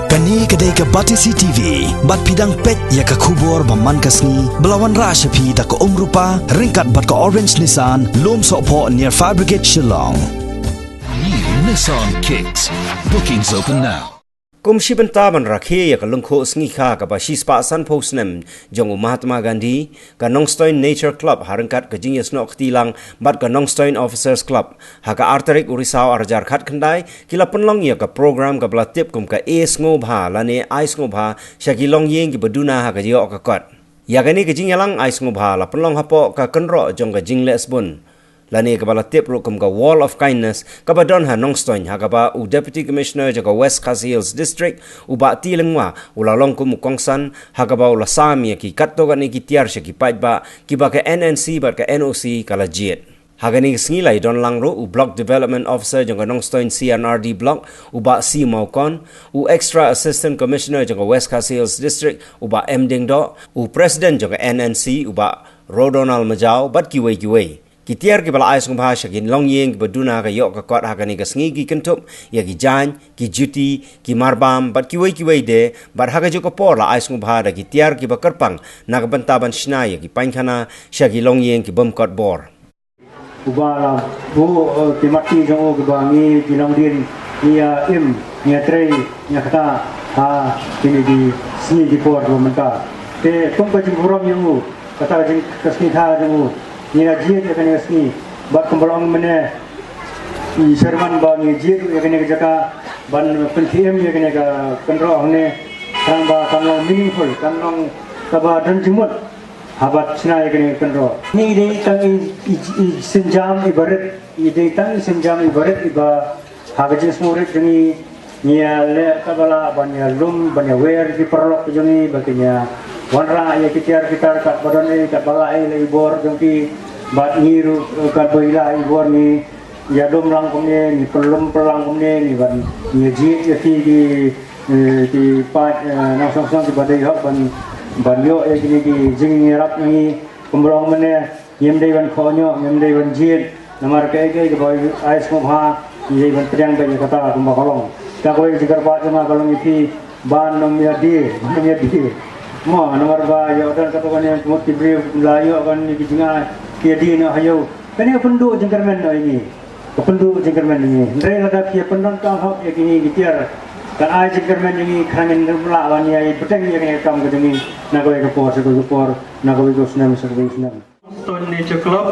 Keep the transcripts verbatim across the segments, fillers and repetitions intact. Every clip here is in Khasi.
Kane ka dei ka Batesi T V, bad phi dang peit ïa ka khubor ba man ka sngi, ba la wanrah sha phi da ka Umrupa, ryngkat bad ka Orange Nissan, Lumsohphoh near Fire Brigade Shillong. New Nissan Kicks. Bookings open now. Kum shi bynta ban rakhe ïa ka lyngkhuh sngi kha kaba shispah sanphew snem jong u Mahatma Gandhi, ka Nongstoiñ Nature Club ha ryngkat ka jingïasnoh kti lang bad ka Nongstoiñ Officers Club, ha ka ar tarik u Risaw ar hajar khatkhyndai, ki la pynlong ïa ka program kaba la tip kum ka Ai Sngewbha lane Ai Sngewbha sha ki longïing kiba duna ha ka ïoh ka kot. Ïa kane ka jingïalang Ai Sngewbha la pynlong hapoh ka kynroh jong ka jingleh sbun, lane kaba la tip ruh kum ka Wall of Kindness, kaba don ha Nongstoiñ, ha kaba u Deputy Commissioner jong ka West Khasi Hills District, u Bah T. Lyngwa, u la long kum u kongsan, ha kaba u la sam ïa ki katto katne ki tiar sha ki paidbah kiba ka N N C bad ka N O C ka la jied. Ha kane ka sngi la ïadon lang ruh u Block Development Officer jong ka Nongstoiñ C and R D Block, u Bah C. Mawkon, u Extra Assistant Commissioner jong ka West Khasi Hills District, u Bah M. Diengdoh, u President jong ka N N C, u Bah Rodonald Majaw, bad kiwei kiwei. Ki tiar kiba la ai sngewbha sha ki longïing kiba duna ha ka ïoh ka kot ha kane ka sngi ki kynthup ïa ki jaiñ, ki juti, ki marbam, bad kiwei kiwei de, bad ha kajuh ka por la ai sngewbha da ki tiar kiba kyrpang na ka bynta ban shna ïa ki painkhana sha ki longïing ki bym kot bor. Uba la buh, eh, ki mati jong u kiba ngi ki longdien ngi ïa im, ngi ïa trei, ngi ïa kata ha kine ki sngi ki por kiba mynta. Te kum ka jingburom jong u, kata ka jing, ka sngi kha jong u, ngi la jied ïa kane ka sngi. Bad kumba la ong mynne i Chairman ba ngi jied ïa kane ka jaka ban pynkhie im ïa kane ka kynroh hangne, tang ba kan long meaningful, kan long kaba don jingmut ha ban shna ïa kane ka kynroh. Ngi dei tang i, i, i sienjam iba rit, i dei tang i sienjam iba rit iba ha ka jingsngewrit jong ngi, ngi ïa leh kaba lah ban ïa lum, ban ïa wer ki paralok jong ngi ba kin ïa wanrah ïa ki tiar ki tar katba don ei, katba lah ei la i bor jong ki, bad ngi ruh, eh, katba i lah i bor ngi ïa lum lang kumne, ngi pynlum pynlang kumne, ngi ban ïa jied ïa ki, ki, eh, ki paid, eh, nongshong shnong kiba dei hok ban, ban ïoh ïa kine ki jingïarap jong ngi. Kumba la ong mynne, ngim dei ban khohñioh, ngim dei ban jied, namar kaei kaei kaba ai sngewbha, ngi dei ban pdiang beit ïa kata kumba ka long. Kawei ka jingkyrpad jong nga ka long ïa phi, ban ym ïa die, ban ym ïa die. Mo, namar ba ïoh don katto katne ka mut ki briew la ïoh kane ki jingai, ki ïa die noh ha ïew. Kane ka pynduh jingkyrmen noh ïa ngi. Ka pynduh jingkyrmen ïa ngi. Hynrei lada phi ïa pyndonkam hok ïa kine ki tiar, kan ai jingkyrmen ïa ngi, khnang ngin ym lah ban ïa bteng ïa kane ka kam ka jong ngi na kawei ka por sha kawei ka por, na kawei ka snem sha kawei ka snem. Stone Nature Club.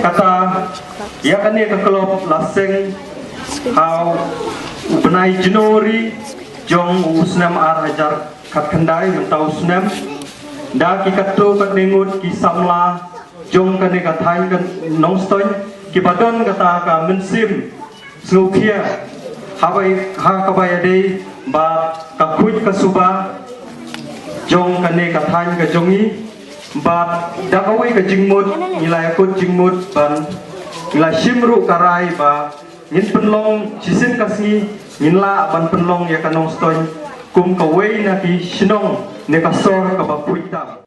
Kata ïa kane ka club la seng ha u bnai January jong u snem ar hajar khatkhyndai, mynta u snem da ki katto katne ngut ki samla jong kane ka thaiñ ka Nongstoiñ kiba don kata ka mynsiem sngewkhia ha kaba ïadei bad ka khuid ka suba jong kane ka thaiñ ka jong ngi. Bad da kawei ka jingmut ngi la ïakut jingmut ban ngi la shim ruh ka rai ba ngin pynlong shisien ka sngi ngin lah ban pynlong ïa ka Nongstoiñ kum kawei na ki shnong ne ka sor kaba khuid tam.